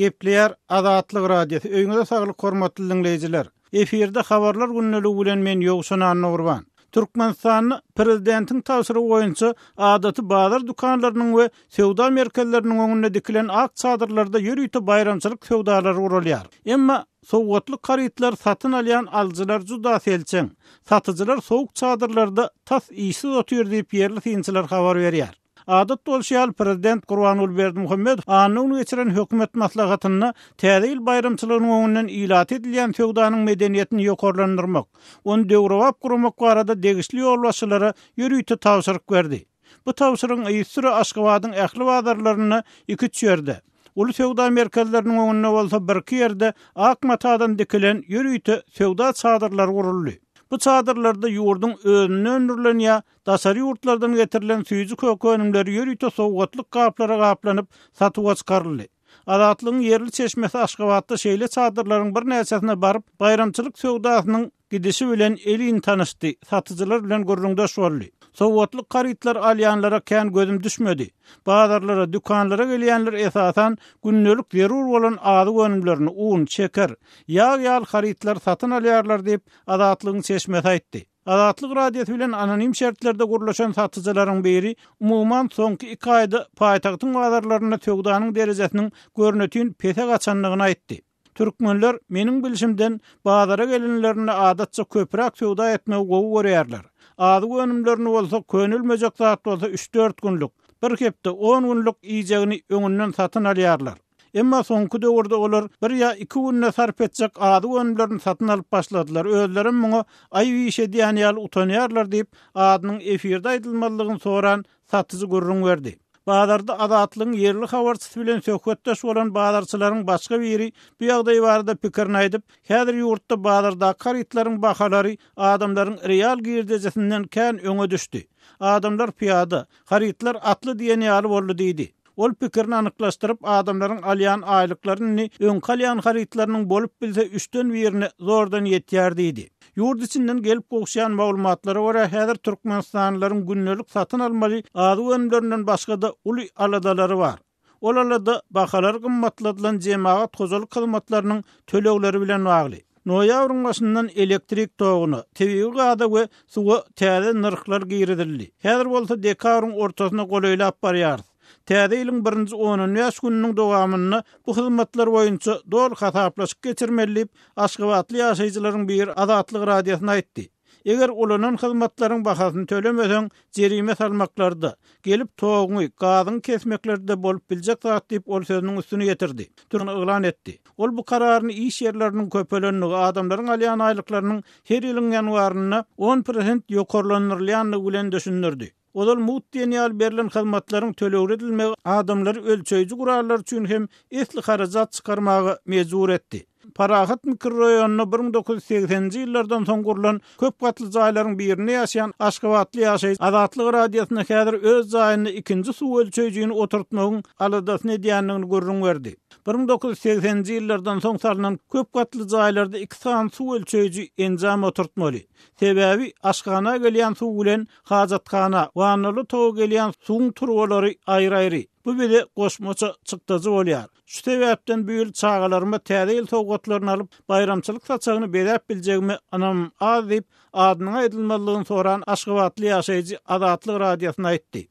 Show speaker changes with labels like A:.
A: Gepleýär Azatlyk Radiosy, Öýüňize saglyk hormatly diňleýjiler! Efirde Habarlar gündeligi bilen men Ýowşan Annagurban. Türkmenistanda prezidentiň tabşyrygy boýunça adaty bazar dükanlarynyň we söwda merkezleriniň öňünde dikilen ak çadyrlarda ýörite baýramçylyk söwdalary guralýar. Emma sowgatlyk harytlary satyn alýan alyjylar juda selçeň. Satyjylar sowuk çadyrlarda tas işsiz otyr diýip ýerli synçylar habar berýär. Adat bolşy ýaly, prezident Gurbanguly Berdimuhamedow anna güni geçiren hökümet maslahatynda Täze ýyl baýramçylygynyň öňünden ilata edilýän söwdanyň medeniýetini ýokarlandyrmak, ony döwrebap guramak barada degişli ýolbaşçylara ýörite tabşyryk berdi. Bu tabşyrygyň yzysüre Aşgabadyň ähli bazarlarynda iki-üç ýerde, uly söwda merkezleriniň öňünde bolsa birki ýerde ak matadan dikilen ýörite söwda çadyrlary guruldy. Bu çadyrlarda ýurduň özünde öndürilen ýa Daşary ýurtlardan getirilen süýji-köke önümleri ýörite sowgatlyk gaplara gaplanyp, satuwa çykaryldy. Azatlygyň ýerli çeşmesi Aşgabatda şeýle çadyrlaryň birnäçesine baryp, baýramçylyk söwdasynyň gidişi bilen elin tanyşdy, satyjylar bilen gürrüňdeş boldy. Sowgatlyk harytlary alýanlara kän gözüm düşmedi. Bazarlara, dükanlara gelýänler esasan gündelik zerur bolan azyk önümlerini, un, şeker, ýag ýaly harytlary satyn alýarlar diýip, Azatlygyň çeşmesi aýtdy. Azatlyk Radiosy bilen anonim şertlerde gürleşen satyjylaryň biri, umuman, soňky iki aýda paýtagtyň bazarlarynda söwdanyň derejesiniň görnetin pese gaçandygyny aýtdy. Türkmenler, meniň bilşimden, bazara gelenlerinde adatça köpräk söwda etmegi gowy görýärler. Azyk önümlerini bolsa, könelmejek zat bolsa üç-dört günlük, bir hepde, on günlük iýjegini öňünden satyn alýarlar. Emma soňky döwürde olar bir ýa iki günde sarp etjek azyk önümlerini satyn alyp başladylar, özlerem muňa aýyp iş edýän ýaly utanýarlar diýip, adynyň efirde aýdylmazlygyny soran satyjy gürrüň berdi. Bazarda Azatlygyň ýerli habarçysy bilen söhbetdeş bolan bazarçylaryň başga biri bu ýagdaý barada pikirini aýdyp, häzir ýurtda bazardaky harytlaryň bahalary adamlaryň real girdejisinden kän öňe düşdi. Adamlar pyýada, harytlar atly diýen ýaly boldy diýdi. Ol pikirini anyklaşdyryp, adamlaryň alýan aýlyklary indi öňki alýan harytlarynyň bolup bilse üçden birine zordan ýetýär diýdi. Ýurt içinden gelip gowuşýan maglumatlara görä, häzir türkmenistanlylaryň gündelik satyn almaly azyk önümlerinden başga-da uly aladalary bar. Ol alada bahalary gymmatladylan jemagat hojalyk hyzmatlarynyň tölegleri bilen bagly. Noýabryň başyndan elektrik toguna, tebigy gaza we suwa täze nyrhlar girizildi. Häzir bolsa dekabryň ortasyna golaýlap barýarys. Täze ýylyň birinji on-on bäş gününiň dowamynda bu hyzmatlar boýunça doly hasaplaşyk geçirmeli diýip, aşgabatly ýaşaýjylaryň biri Azatlyk Radiosyna aýtdy. Eger ulanan hyzmatlaryň bahasyny tölemeseň, jerime salmaklary-da, gelip toguňy, gazyňy kesmekleri-de bolup biljek zat diýip, ol sözüniň üstüni ýetirdi. Türkmen yglan etdi. Ol bu kararyny iş ýerleriniň köpelendigi, adamlaryň alýan aýlyklarynyň her ýylyň ýanwarynda on prosent ýokarlandyrylýandygy bilen düşündirdi. Ozal mugt diýen ýaly berlen hyzmatlaryň tölegli edilmegi adamlary ölçeýji gurallar üçin hem esli harajat çykarmaga mejbur etdi. Parahat mikroraýonynda 1980-nji ýyllardan soň gurlan köp gatly jaýlaryň birinde ýaşaýan aşgabatly ýaşaýjy Azatlyk Radiosyna häzir öz jaýynda ikinji suw ölçeýjini oturtmagyň aladasyny edýändigini gürrüň berdi. 1980-nji ýyllardan soň salnan köp gatly jaýlarda iki sany suw ölçeýji enjam oturtmaly. Sebäbi aşhana gelýän suw bilen Hajathana, wannaly otaga gelýän suwuň turbalary aýry-aýry. Bu bize goşmaça çykdajy bolýar. Şu sebäpden bu ýyl çagalaryma Täze ýyl sowgatlaryny alyp, baýramçylyk saçagyny bezäp biljegime ynamym az diýip, adynyň aýdylmazlygyny soran aşgabatly ýaşaýjy Azatlyk Radiosyna aýtdy.